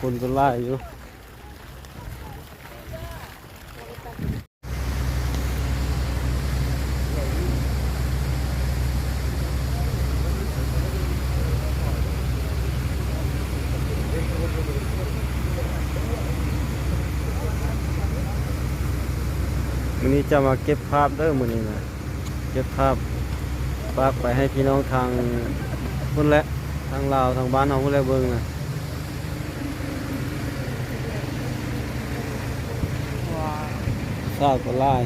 ຄົນກໍຫຼາຍຢູ່. ມື້ນີ້ຈະມາເກັບພາບເດີ ມື້ນີ້ນະ ເກັບພາບຝາກໄປໃຫ້ພີ່ນ້ອງທາງພຸ້ນແຫຼະ ທາງລາວ ທາງບ້ານເຮົາພຸ້ນແຫຼະເບິ່ງນະ. ສາວກໍຫຼາຍ.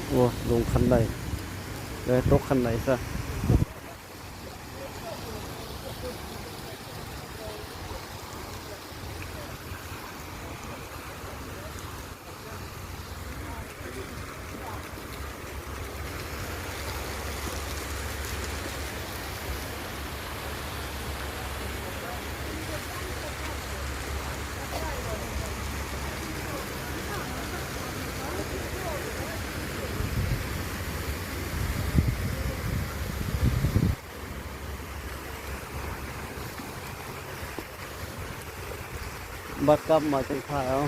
ໂອ້ ລົງຄັນໄດ ແລ້ວຕົກຄັນໄດຊະ. ບັດກັບມາຈັ່ງຖ່າຍເອົາ.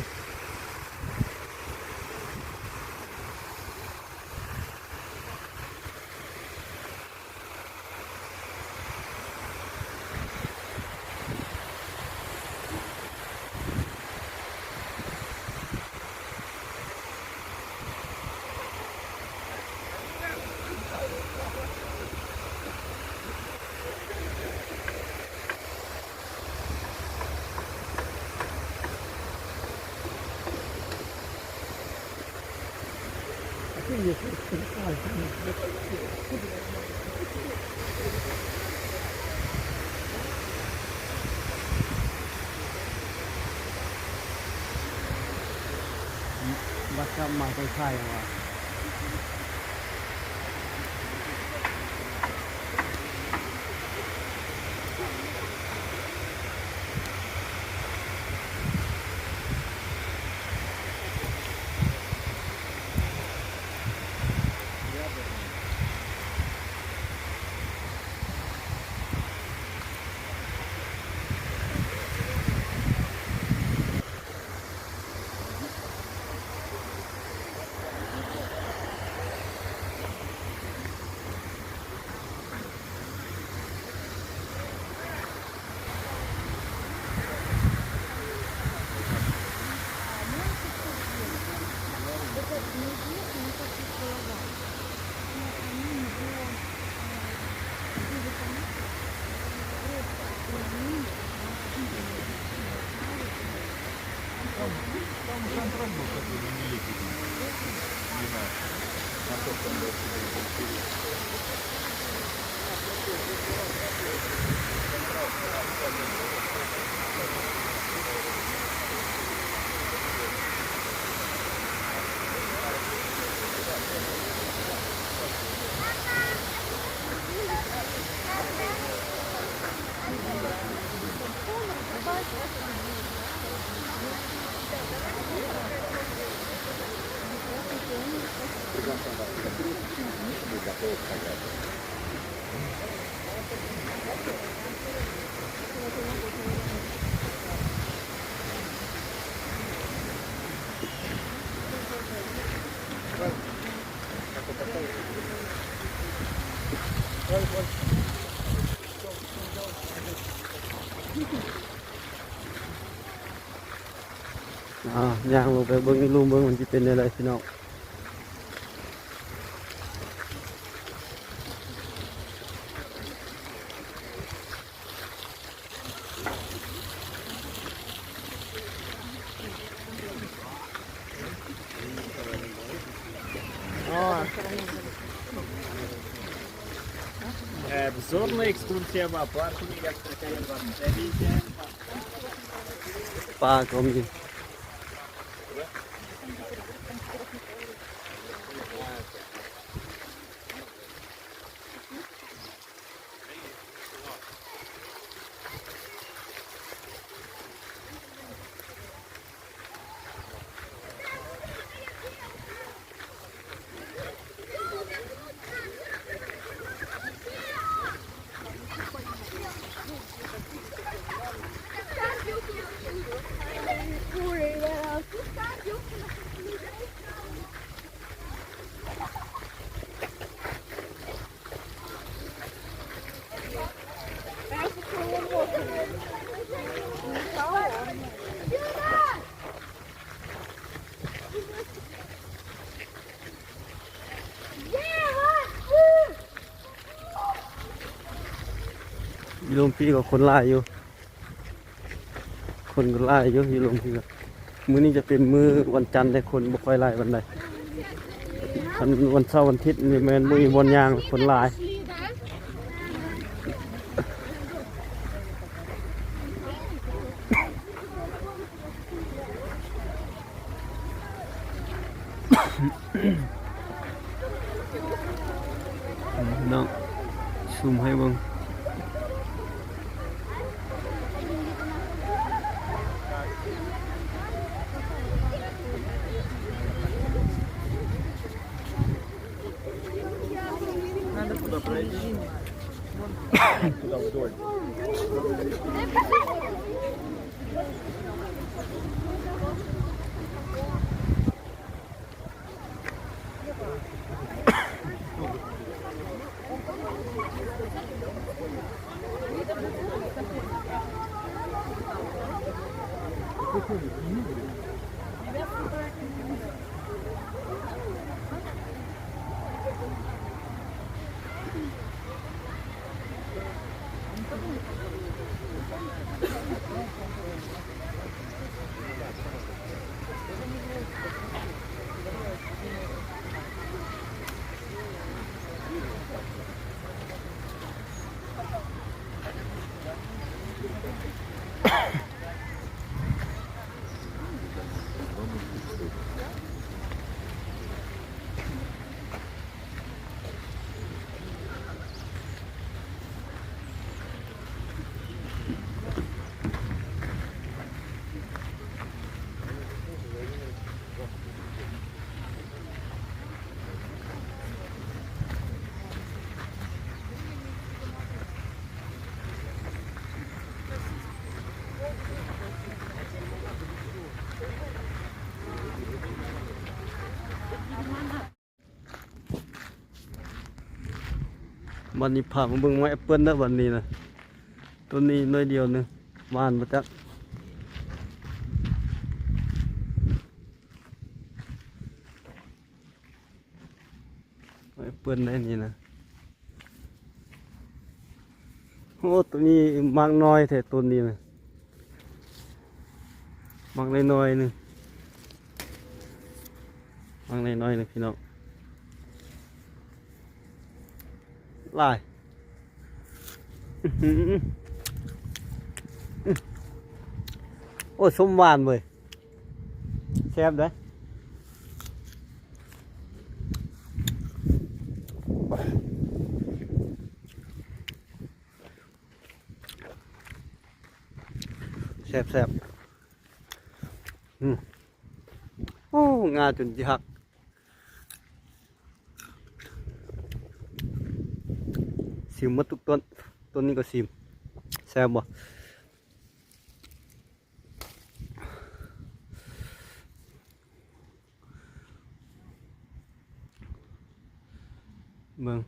ບັດກັບມາໄກໆວ່າ. ອ່າ ຍ່າງລົງໄປເບິ່ງໃນລຸ່ມເບິ່ງ ມັນຊິເປັນແນວໃດ ພີ່ນ້ອງ. ປາກໍມີ. ລົມພີ້ກໍຄົນຫຼາຍຢູ່ ຄົນກໍຫຼາຍຢູ່ ຢູ່ລົມພີ້ກໍ ມື້ນີ້ຈະເປັນມື້ວັນຈັນ ແຕ່ຄົນບໍ່ຄ່ອຍຫຼາຍປານໃດ. ຄັນວັນເສົາວັນທິດນີ້ແມ່ນບໍ່ມີບ່ອນຍ່າງ ຄົນຫຼາຍ. ພີ່ນ້ອງ ຊູມໃຫ້ເບິ່ງ. ບັດນີ້ພາມາເບິ່ງໄມ້ແອັບເປິ້ນເດີ ບັດນີ້ນະ ຕົ້ນນີ້ໜ່ວຍດຽວໜຶ່ງ ຫວານບໍ່ຈັກ ໄມ້ແອັບເປິ້ນໄດ໋ນີ້ນະ. ໂອ້ ໂຕນີ້ໝາກນ້ອຍແທ້ ຕົ້ນນີ້ນະ ໝາກນ້ອຍໆໜຶ່ງ ໝາກນ້ອຍໆໜຶ່ງ ພີ່ນ້ອງ ຫຼາຍ ອື ໂອ້ ສົ້ມຫວານເວີຍ. ແຊບເດ້ ແຊບໆ ອືມ ໂອ້ ງາຈົນຊິຫັກ ຊິມໝົດທຸກຕົ້ນ ຕົ້ນນີ້ກໍຊິມ ແຊບບໍ່? ເບິ່ງ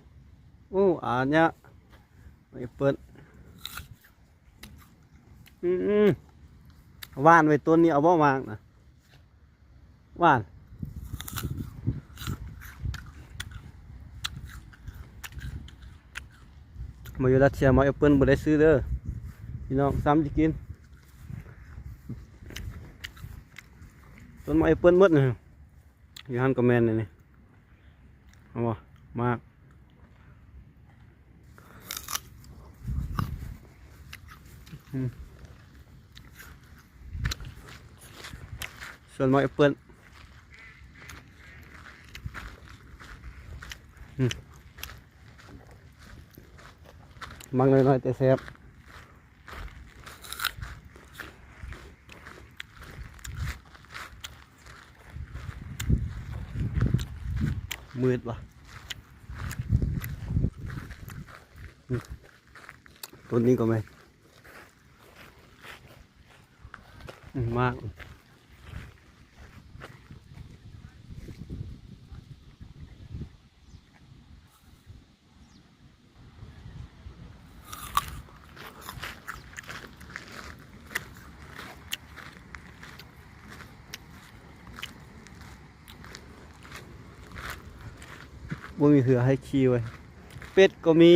ໂອ້ ອາຍະ ແອັບເປິ້ນ ອືມ ຫວານເວີຍ ຕົ້ນນີ້ເອົາບໍ່ໝາກນະ ຫວານ. ມາຢູ່ລັດເຊຍ ໝາກແອັບເປິ້ນບໍ່ໄດ້ຊື້ເດີ ພີ່ນ້ອງ ຊ້ຳຊິກິນ ຕົ້ນໝາກແອັບເປິ້ນໝົດນີ້ ຢູ່ຫັ້ນກໍແມ່ນນີ້ ເອົາບໍ່ ໝາກ ອືມ ສ່ວນໝາກແອັບເປິ້ນ ອືມ ໝາກນ້ອຍໆແຕ່ແຊບ ມືດວະ ອືມ ຕົ້ນນີ້ກໍແມ່ນ ອືມ ໝາກ ບໍ່ມີເຮືອໃຫ້ຂີ່ເວີຍ ເປັດກໍມີ.